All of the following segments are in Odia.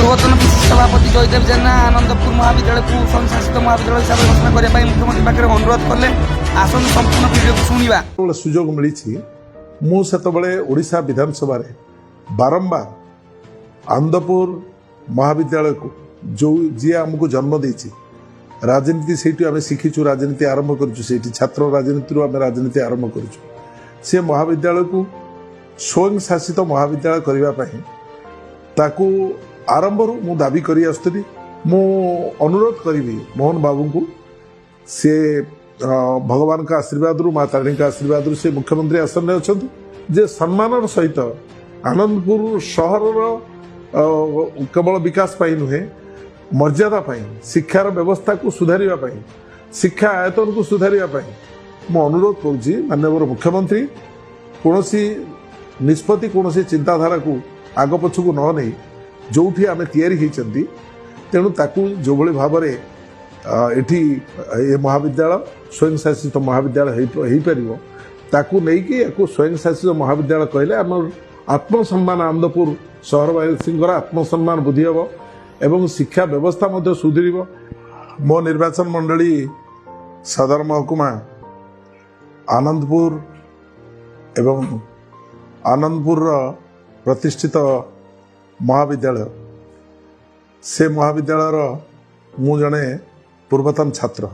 ପୂର୍ବତନ ପିସିସି ସଭାପତି ଜୟଦେବ ଜେନା ଆନନ୍ଦପୁର ମହାବିଦ୍ୟାଳୟକୁ ସ୍ୱୟଂଶାସିତ ମହାବିଦ୍ୟାଳୟ ହିସାବରେ ଘୋଷଣା କରିବା ପାଇଁ ମୁଖ୍ୟମନ୍ତ୍ରୀ ପାଖରେ ଅନୁରୋଧ କଲେ। ଆସନ୍ତୁ, ସମ୍ପୂର୍ଣ୍ଣ ଭିଡ଼ିଓକୁ ଶୁଣିବା। ଯେତେବେଳେ ସୁଯୋଗ ମିଳିଛି, ମୁଁ ସେତେବେଳେ ଓଡ଼ିଶା ବିଧାନସଭାରେ ବାରମ୍ବାର ଆନନ୍ଦପୁର ମହାବିଦ୍ୟାଳୟକୁ, ଯେଉଁ ଯିଏ ଆମକୁ ଜନ୍ମ ଦେଇଛି, ରାଜନୀତି ସେଇଠୁ ଆମେ ଶିଖିଛୁ, ରାଜନୀତି ଆରମ୍ଭ କରିଛୁ ସେଇଠି, ଛାତ୍ର ରାଜନୀତିରୁ ଆମେ ରାଜନୀତି ଆରମ୍ଭ କରିଛୁ, ସେ ମହାବିଦ୍ୟାଳୟକୁ ସ୍ୱୟଂଶାସିତ ମହାବିଦ୍ୟାଳୟ କରିବା ପାଇଁ ତାକୁ ଆରମ୍ଭରୁ ମୁଁ ଦାବି କରି ଆସୁଥିଲି। ମୁଁ ଅନୁରୋଧ କରିବି ମୋହନ ବାବୁଙ୍କୁ, ସେ ଭଗବାନଙ୍କ ଆଶୀର୍ବାଦରୁ, ମା ତାରିଣୀଙ୍କ ଆଶୀର୍ବାଦରୁ ସେ ମୁଖ୍ୟମନ୍ତ୍ରୀ ଆସନରେ ଅଛନ୍ତି, ଯେ ସମ୍ମାନର ସହିତ ଆନନ୍ଦପୁର ସହରର କେବଳ ବିକାଶ ପାଇଁ ନୁହେଁ, ମର୍ଯ୍ୟାଦା ପାଇଁ, ଶିକ୍ଷାର ବ୍ୟବସ୍ଥାକୁ ସୁଧାରିବା ପାଇଁ, ଶିକ୍ଷା ଆୟତନକୁ ସୁଧାରିବା ପାଇଁ ମୁଁ ଅନୁରୋଧ କରୁଛି, ମାନ୍ୟବର ମୁଖ୍ୟମନ୍ତ୍ରୀ କୌଣସି ନିଷ୍ପତ୍ତି, କୌଣସି ଚିନ୍ତାଧାରାକୁ ଆଗ ପଛକୁ ନ ନେଇ ଯେଉଁଠି ଆମେ ତିଆରି ହେଇଛନ୍ତି, ତେଣୁ ତାକୁ ଯେଉଁଭଳି ଭାବରେ ଏଠି ଏ ମହାବିଦ୍ୟାଳୟ ସ୍ୱୟଂଶାସିତ ମହାବିଦ୍ୟାଳୟ ହେଇପାରିବ, ତାକୁ ନେଇକି ୟାକୁ ସ୍ୱୟଂଶାସିତ ମହାବିଦ୍ୟାଳୟ କହିଲେ ଆମର ଆତ୍ମସମ୍ମାନ, ଆନନ୍ଦପୁର ସହରବାସୀଙ୍କର ଆତ୍ମସମ୍ମାନ ବୃଦ୍ଧି ହେବ ଏବଂ ଶିକ୍ଷା ବ୍ୟବସ୍ଥା ମଧ୍ୟ ସୁଧୁରିବ। ମୋ ନିର୍ବାଚନ ମଣ୍ଡଳୀ ସଦର ମହକୁମା ଆନନ୍ଦପୁର ଏବଂ ଆନନ୍ଦପୁରର ପ୍ରତିଷ୍ଠିତ ମହାବିଦ୍ୟାଳୟ, ସେ ମହାବିଦ୍ୟାଳୟର ମୁଁ ଜଣେ ପୂର୍ବତନ ଛାତ୍ର।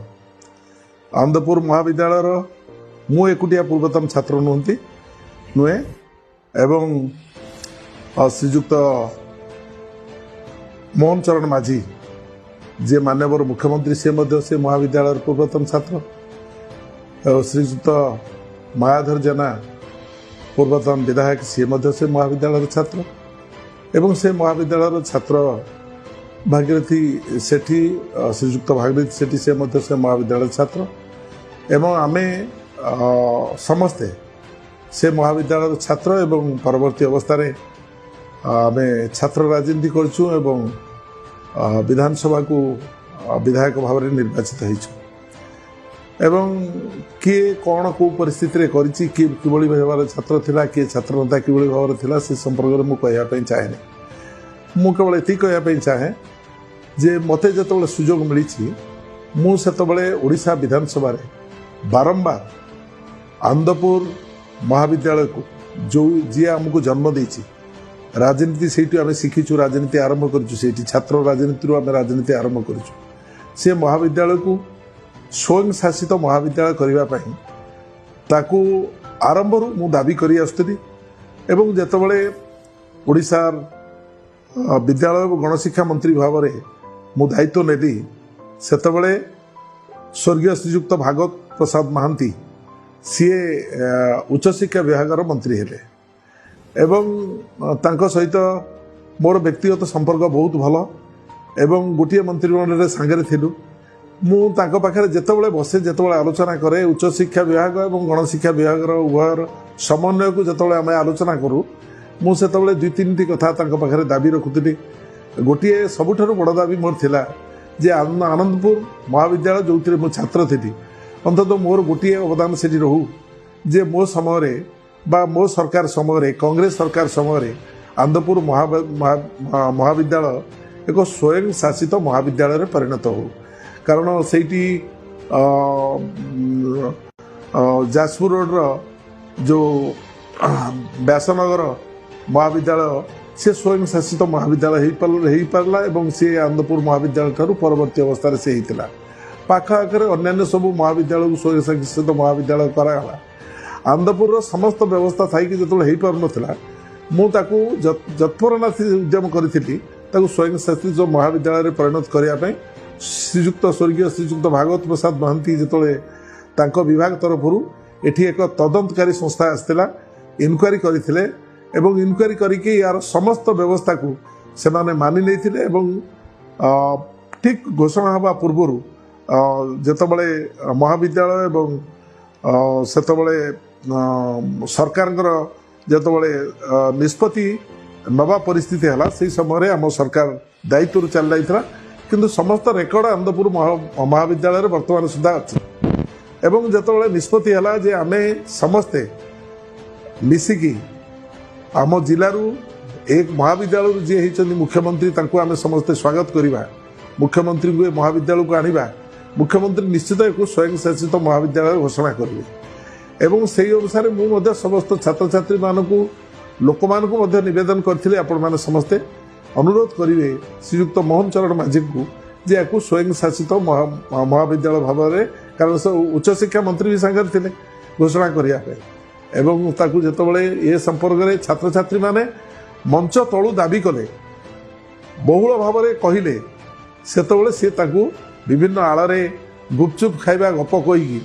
ଆନନ୍ଦପୁର ମହାବିଦ୍ୟାଳୟର ମୁଁ ଏକୁଟିଆ ପୂର୍ବତନ ଛାତ୍ର ନୁହେଁ ଏବଂ ଶ୍ରୀଯୁକ୍ତ ମୋହନ ଚରଣ ମାଝୀ, ଯିଏ ମାନ୍ୟବର ମୁଖ୍ୟମନ୍ତ୍ରୀ, ସେ ମଧ୍ୟ ସେ ମହାବିଦ୍ୟାଳୟର ପୂର୍ବତନ ଛାତ୍ର ଏବଂ ଶ୍ରୀଯୁକ୍ତ ମାୟାଧର ଜେନା, ପୂର୍ବତନ ବିଧାୟକ, ସିଏ ମଧ୍ୟ ସେ ମହାବିଦ୍ୟାଳୟର ଛାତ୍ର ଏବଂ ସେ ମହାବିଦ୍ୟାଳୟର ଛାତ୍ର ଭାଗୀରଥୀ ସେଠୀ, ଶ୍ରୀଯୁକ୍ତ ଭାଗୀରଥୀ ସେଠୀ, ସେ ମଧ୍ୟ ସେ ମହାବିଦ୍ୟାଳୟର ଛାତ୍ର ଏବଂ ଆମେ ସମସ୍ତେ ସେ ମହାବିଦ୍ୟାଳୟର ଛାତ୍ର ଏବଂ ପରବର୍ତ୍ତୀ ଅବସ୍ଥାରେ ଆମେ ଛାତ୍ର ରାଜନୀତି କରିଛୁ ଏବଂ ବିଧାନସଭାକୁ ବିଧାୟକ ଭାବରେ ନିର୍ବାଚିତ ହେଇଛୁ। ଏବଂ କିଏ କ'ଣ କେଉଁ ପରିସ୍ଥିତିରେ କରିଛି, କିଏ କିଭଳି ଭାବରେ ଛାତ୍ର ଥିଲା, କିଏ ଛାତ୍ର ନେତା କିଭଳି ଭାବରେ ଥିଲା, ସେ ସମ୍ପର୍କରେ ମୁଁ କହିବା ପାଇଁ ଚାହେଁନି। ମୁଁ କେବଳ ଏତିକି କହିବା ପାଇଁ ଚାହେଁ ଯେ ମୋତେ ଯେତେବେଳେ ସୁଯୋଗ ମିଳିଛି, ମୁଁ ସେତେବେଳେ ଓଡ଼ିଶା ବିଧାନସଭାରେ ବାରମ୍ବାର ଆନନ୍ଦପୁର ମହାବିଦ୍ୟାଳୟକୁ, ଯେଉଁ ଯିଏ ଆମକୁ ଜନ୍ମ ଦେଇଛି, ରାଜନୀତି ସେଇଠୁ ଆମେ ଶିଖିଛୁ, ରାଜନୀତି ଆରମ୍ଭ କରିଛୁ ସେଇଠି, ଛାତ୍ର ରାଜନୀତିରୁ ଆମେ ରାଜନୀତି ଆରମ୍ଭ କରିଛୁ, ସେ ମହାବିଦ୍ୟାଳୟକୁ ସ୍ୱୟଂଶାସିତ ମହାବିଦ୍ୟାଳୟ କରିବା ପାଇଁ ତାକୁ ଆରମ୍ଭରୁ ମୁଁ ଦାବି କରି ଆସୁଥିଲି। ଏବଂ ଯେତେବେଳେ ଓଡ଼ିଶାର ବିଦ୍ୟାଳୟ ଏବଂ ଗଣଶିକ୍ଷା ମନ୍ତ୍ରୀ ଭାବରେ ମୁଁ ଦାୟିତ୍ୱ ନେଲି, ସେତେବେଳେ ସ୍ୱର୍ଗୀୟ ଶ୍ରୀଯୁକ୍ତ ଭାଗବତ ପ୍ରସାଦ ମହାନ୍ତି, ସିଏ ଉଚ୍ଚଶିକ୍ଷା ବିଭାଗର ମନ୍ତ୍ରୀ ହେଲେ ଏବଂ ତାଙ୍କ ସହିତ ମୋର ବ୍ୟକ୍ତିଗତ ସମ୍ପର୍କ ବହୁତ ଭଲ ଏବଂ ଗୋଟିଏ ମନ୍ତ୍ରିମଣ୍ଡଳରେ ସାଙ୍ଗରେ ଥିଲୁ। ମୁଁ ତାଙ୍କ ପାଖରେ ଯେତେବେଳେ ବସେ, ଯେତେବେଳେ ଆଲୋଚନା କରେ, ଉଚ୍ଚଶିକ୍ଷା ବିଭାଗ ଏବଂ ଗଣଶିକ୍ଷା ବିଭାଗର ଉଭୟର ସମନ୍ୱୟକୁ ଯେତେବେଳେ ଆମେ ଆଲୋଚନା କରୁ, ମୁଁ ସେତେବେଳେ ଦୁଇ ତିନିଟି କଥା ତାଙ୍କ ପାଖରେ ଦାବି ରଖୁଥିଲି। ଗୋଟିଏ ସବୁଠାରୁ ବଡ଼ ଦାବି ମୋର ଥିଲା ଯେ ଆନନ୍ଦପୁର ମହାବିଦ୍ୟାଳୟ, ଯେଉଁଥିରେ ମୁଁ ଛାତ୍ର ଥିଲି, ଅନ୍ତତଃ ମୋର ଗୋଟିଏ ଅବଦାନ ସେଠି ରହୁ ଯେ ମୋ ସମୟରେ ବା ମୋ ସରକାର ସମୟରେ, କଂଗ୍ରେସ ସରକାର ସମୟରେ ଆନନ୍ଦପୁର ମହାବିଦ୍ୟାଳୟ ଏକ ସ୍ୱୟଂଶାସିତ ମହାବିଦ୍ୟାଳୟରେ ପରିଣତ ହଉ। କାରଣ ସେଇଠି ଯାଜପୁର ରୋଡ଼ର ଯେଉଁ ବ୍ୟାସନଗର ମହାବିଦ୍ୟାଳୟ, ସେ ସ୍ୱୟଂଶାସିତ ମହାବିଦ୍ୟାଳୟ ହେଇପାରିଲା ଏବଂ ସିଏ ଆନନ୍ଦପୁର ମହାବିଦ୍ୟାଳୟ ଠାରୁ ପରବର୍ତ୍ତୀ ଅବସ୍ଥାରେ ସେ ହେଇଥିଲା। ପାଖ ଆଖରେ ଅନ୍ୟାନ୍ୟ ସବୁ ମହାବିଦ୍ୟାଳୟକୁ ସ୍ୱୟଂଶାସିତ ମହାବିଦ୍ୟାଳୟ କରାଗଲା। ଆନନ୍ଦପୁରର ସମସ୍ତ ବ୍ୟବସ୍ଥା ଥାଇକି ଯେତେବେଳେ ହେଇପାରୁନଥିଲା, ମୁଁ ତାକୁ ଯତ୍ପରୋନାସ୍ତି ଉଦ୍ୟମ କରିଥିଲି ତାକୁ ସ୍ୱୟଂଶାସିତ ମହାବିଦ୍ୟାଳୟରେ ପରିଣତ କରିବା ପାଇଁ। ଶ୍ରୀଯୁକ୍ତ ସ୍ୱର୍ଗୀୟ ଶ୍ରୀଯୁକ୍ତ ଭାଗବତ ପ୍ରସାଦ ମହାନ୍ତି ଯେତେବେଳେ ତାଙ୍କ ବିଭାଗ ତରଫରୁ ଏଠି ଏକ ତଦନ୍ତକାରୀ ସଂସ୍ଥା ଆସିଥିଲା, ଇନକ୍ୱାରି କରିଥିଲେ ଏବଂ ଇନକ୍ୱାରି କରିକି ୟାର ସମସ୍ତ ବ୍ୟବସ୍ଥାକୁ ସେମାନେ ମାନି ନେଇଥିଲେ ଏବଂ ଠିକ୍ ଘୋଷଣା ହେବା ପୂର୍ବରୁ ଯେତେବେଳେ ମହାବିଦ୍ୟାଳୟ ଏବଂ ସେତେବେଳେ ସରକାରଙ୍କର ଯେତେବେଳେ ନିଷ୍ପତ୍ତି ନେବା ପରିସ୍ଥିତି ହେଲା, ସେହି ସମୟରେ ଆମ ସରକାର ଦାୟିତ୍ୱରୁ ଚାଲି ଯାଇଥିଲା। କିନ୍ତୁ ସମସ୍ତ ରେକର୍ଡ ଆନନ୍ଦପୁର ମହାବିଦ୍ୟାଳୟରେ ବର୍ତ୍ତମାନ ସୁଦ୍ଧା ଅଛି। ଏବଂ ଯେତେବେଳେ ନିଷ୍ପତ୍ତି ହେଲା ଯେ ଆମେ ସମସ୍ତେ ମିଶିକି ଆମ ଜିଲ୍ଲାରୁ ଏକ ମହାବିଦ୍ୟାଳୟରୁ ଯିଏ ହେଇଛନ୍ତି ମୁଖ୍ୟମନ୍ତ୍ରୀ, ତାଙ୍କୁ ଆମେ ସମସ୍ତେ ସ୍ୱାଗତ କରିବା। ମୁଖ୍ୟମନ୍ତ୍ରୀଙ୍କୁ ଏ ମହାବିଦ୍ୟାଳୟକୁ ଆଣିବା। ମୁଖ୍ୟମନ୍ତ୍ରୀ ନିଶ୍ଚିତ ଏକୁ ସ୍ୱୟଂଶାସିତ ମହାବିଦ୍ୟାଳୟ ଘୋଷଣା କରିବେ ଏବଂ ସେହି ଅନୁସାରେ ମୁଁ ମଧ୍ୟ ସମସ୍ତ ଛାତ୍ରଛାତ୍ରୀମାନଙ୍କୁ, ଲୋକମାନଙ୍କୁ ମଧ୍ୟ ନିବେଦନ କରିଥିଲି, ଆପଣମାନେ ସମସ୍ତେ ଅନୁରୋଧ କରିବେ ଶ୍ରୀଯୁକ୍ତ ମୋହନ ଚରଣ ମାଝୀଙ୍କୁ ଯେ ଏହାକୁ ସ୍ୱୟଂଶାସିତ ମହାବିଦ୍ୟାଳୟ ଭାବରେ, କାରଣ ସେ ଉଚ୍ଚଶିକ୍ଷା ମନ୍ତ୍ରୀ ବି ସାଙ୍ଗରେ ଥିଲେ ଘୋଷଣା କରିବା ପାଇଁ। ଏବଂ ତାକୁ ଯେତେବେଳେ ଏ ସମ୍ପର୍କରେ ଛାତ୍ରଛାତ୍ରୀମାନେ ମଞ୍ଚ ତଳୁ ଦାବି କଲେ, ବହୁଳ ଭାବରେ କହିଲେ, ସେତେବେଳେ ସେ ତାକୁ ବିଭିନ୍ନ ଆଳରେ ଗୁପଚୁପ ଖାଇବା ଗପ କହିକି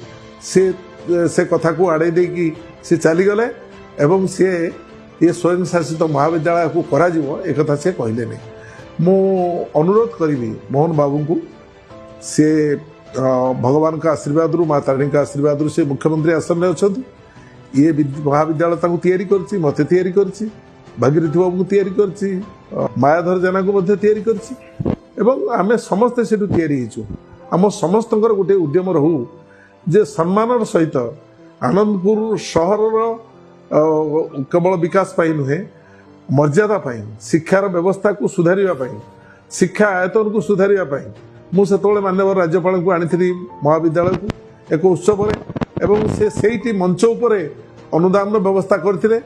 ସେ କଥାକୁ ଆଡ଼େଇ ଦେଇକି ସେ ଚାଲିଗଲେ ଏବଂ ସିଏ ଏ ସ୍ୱୟଂଶାସିତ ମହାବିଦ୍ୟାଳୟକୁ କରାଯିବ ଏକଥା ସେ କହିଲେନି। ମୁଁ ଅନୁରୋଧ କରିବି ମୋହନ ବାବୁଙ୍କୁ, ସେ ଭଗବାନଙ୍କ ଆଶୀର୍ବାଦରୁ, ମା ତାରିଣୀଙ୍କ ଆଶୀର୍ବାଦରୁ ସେ ମୁଖ୍ୟମନ୍ତ୍ରୀ ଆସନରେ ଅଛନ୍ତି। ଇଏ ମହାବିଦ୍ୟାଳୟ ତାଙ୍କୁ ତିଆରି କରିଛି, ମୋତେ ତିଆରି କରିଛି, ଭାଗୀରଥି ବାବୁଙ୍କୁ ତିଆରି କରିଛି, ମାୟାଧର ଜେନାଙ୍କୁ ମଧ୍ୟ ତିଆରି କରିଛି ଏବଂ ଆମେ ସମସ୍ତେ ସେଠୁ ତିଆରି ହେଇଛୁ। ଆମ ସମସ୍ତଙ୍କର ଗୋଟିଏ ଉଦ୍ୟମ ରହୁ ଯେ ସମ୍ମାନର ସହିତ ଆନନ୍ଦପୁର ସହରର କେବଳ ବିକାଶ ପାଇଁ ନୁହେଁ, ମର୍ଯ୍ୟାଦା ପାଇଁ, ଶିକ୍ଷାର ବ୍ୟବସ୍ଥାକୁ ସୁଧାରିବା ପାଇଁ, ଶିକ୍ଷା ଆୟତନକୁ ସୁଧାରିବା ପାଇଁ ମୁଁ ସେତେବେଳେ ମାନ୍ୟବର ରାଜ୍ୟପାଳଙ୍କୁ ଆଣିଥିଲି ମହାବିଦ୍ୟାଳୟକୁ ଏକ ଉତ୍ସବରେ ଏବଂ ସେ ସେଇଠି ମଞ୍ଚ ଉପରେ ଅନୁଦାନର ବ୍ୟବସ୍ଥା କରିଥିଲେ।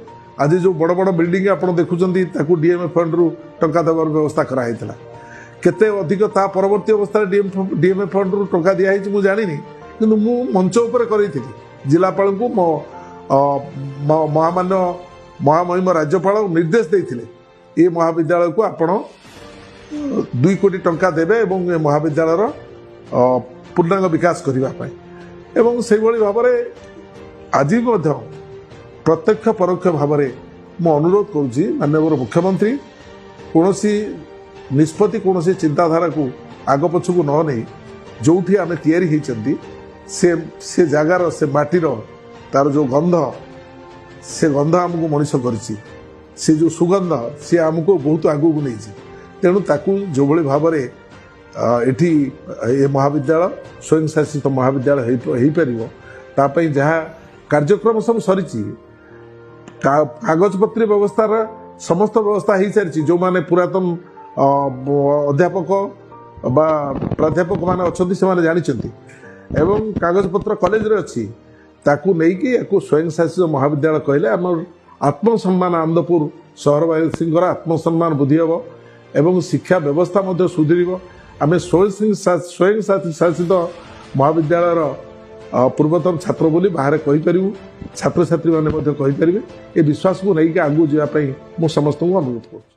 ଆଜି ଯେଉଁ ବଡ଼ ବଡ଼ ବିଲ୍ଡିଂ ଆପଣ ଦେଖୁଛନ୍ତି, ତାକୁ ଡିଏମ୍ଏଫ୍ ଫଣ୍ଡରୁ ଟଙ୍କା ଦେବାର ବ୍ୟବସ୍ଥା କରାହେଇଥିଲା। କେତେ ଅଧିକ ତା ପରବର୍ତ୍ତୀ ଅବସ୍ଥାରେ ଡିଏମ୍ଏଫ୍ ଫଣ୍ଡରୁ ଟଙ୍କା ଦିଆହେଇଛି ମୁଁ ଜାଣିନି, କିନ୍ତୁ ମୁଁ ମଞ୍ଚ ଉପରେ କରେଇଥିଲି ଜିଲ୍ଲାପାଳଙ୍କୁ। ମୋ ମହାମାନ୍ୟ ମହାମହିମ ରାଜ୍ୟପାଳ ନିର୍ଦ୍ଦେଶ ଦେଇଥିଲେ ଏ ମହାବିଦ୍ୟାଳୟକୁ ଆପଣ 2 କୋଟି ଟଙ୍କା ଦେବେ ଏବଂ ଏ ମହାବିଦ୍ୟାଳୟର ପୂର୍ଣ୍ଣାଙ୍ଗ ବିକାଶ କରିବା ପାଇଁ। ଏବଂ ସେଇଭଳି ଭାବରେ ଆଜି ମଧ୍ୟ ପ୍ରତ୍ୟକ୍ଷ ପରୋକ୍ଷ ଭାବରେ ମୁଁ ଅନୁରୋଧ କରୁଛି ମାନ୍ୟବର ମୁଖ୍ୟମନ୍ତ୍ରୀ କୌଣସି ନିଷ୍ପତ୍ତି, କୌଣସି ଚିନ୍ତାଧାରାକୁ ଆଗ ପଛକୁ ନ ନେଇ ଯେଉଁଠି ଆମେ ତିଆରି ହେଇଛନ୍ତି ସେ ଜାଗାର, ସେ ମାଟିର ତାର ଯେଉଁ ଗନ୍ଧ, ସେ ଗନ୍ଧ ଆମକୁ ମଣିଷ କରିଛି, ସେ ଯେଉଁ ସୁଗନ୍ଧ ସିଏ ଆମକୁ ବହୁତ ଆଗକୁ ନେଇଛି। ତେଣୁ ତାକୁ ଯେଉଁଭଳି ଭାବରେ ଏଠି ଏ ମହାବିଦ୍ୟାଳୟ ସ୍ୱୟଂଶାସିତ ମହାବିଦ୍ୟାଳୟ ହେଇପାରିବ ତା ପାଇଁ ଯାହା କାର୍ଯ୍ୟକ୍ରମ ସବୁ ସରିଛି, କାଗଜପତ୍ର ବ୍ୟବସ୍ଥାର ସମସ୍ତ ବ୍ୟବସ୍ଥା ହେଇସାରିଛି। ଯେଉଁମାନେ ପୁରାତନ ଅଧ୍ୟାପକ ବା ପ୍ରାଧ୍ୟାପକମାନେ ଅଛନ୍ତି ସେମାନେ ଜାଣିଛନ୍ତି ଏବଂ କାଗଜପତ୍ର କଲେଜରେ ଅଛି। ତାକୁ ନେଇକି ୟାକୁ ସ୍ୱୟଂଶାସିତ ମହାବିଦ୍ୟାଳୟ କହିଲେ ଆମର ଆତ୍ମସମ୍ମାନ, ଆନନ୍ଦପୁର ସହରବାସୀଙ୍କର ଆତ୍ମସମ୍ମାନ ବୃଦ୍ଧି ହେବ ଏବଂ ଶିକ୍ଷା ବ୍ୟବସ୍ଥା ମଧ୍ୟ ସୁଧୁରିବ। ଆମେ ସ୍ୱୟଂଶାସିତ ମହାବିଦ୍ୟାଳୟର ପୂର୍ବତନ ଛାତ୍ର ବୋଲି ବାହାରେ କହିପାରିବୁ, ଛାତ୍ରଛାତ୍ରୀମାନେ ମଧ୍ୟ କହିପାରିବେ। ଏ ବିଶ୍ୱାସକୁ ନେଇକି ଆଗକୁ ଯିବା ପାଇଁ ମୁଁ ସମସ୍ତଙ୍କୁ ଅନୁରୋଧ କରୁଛି।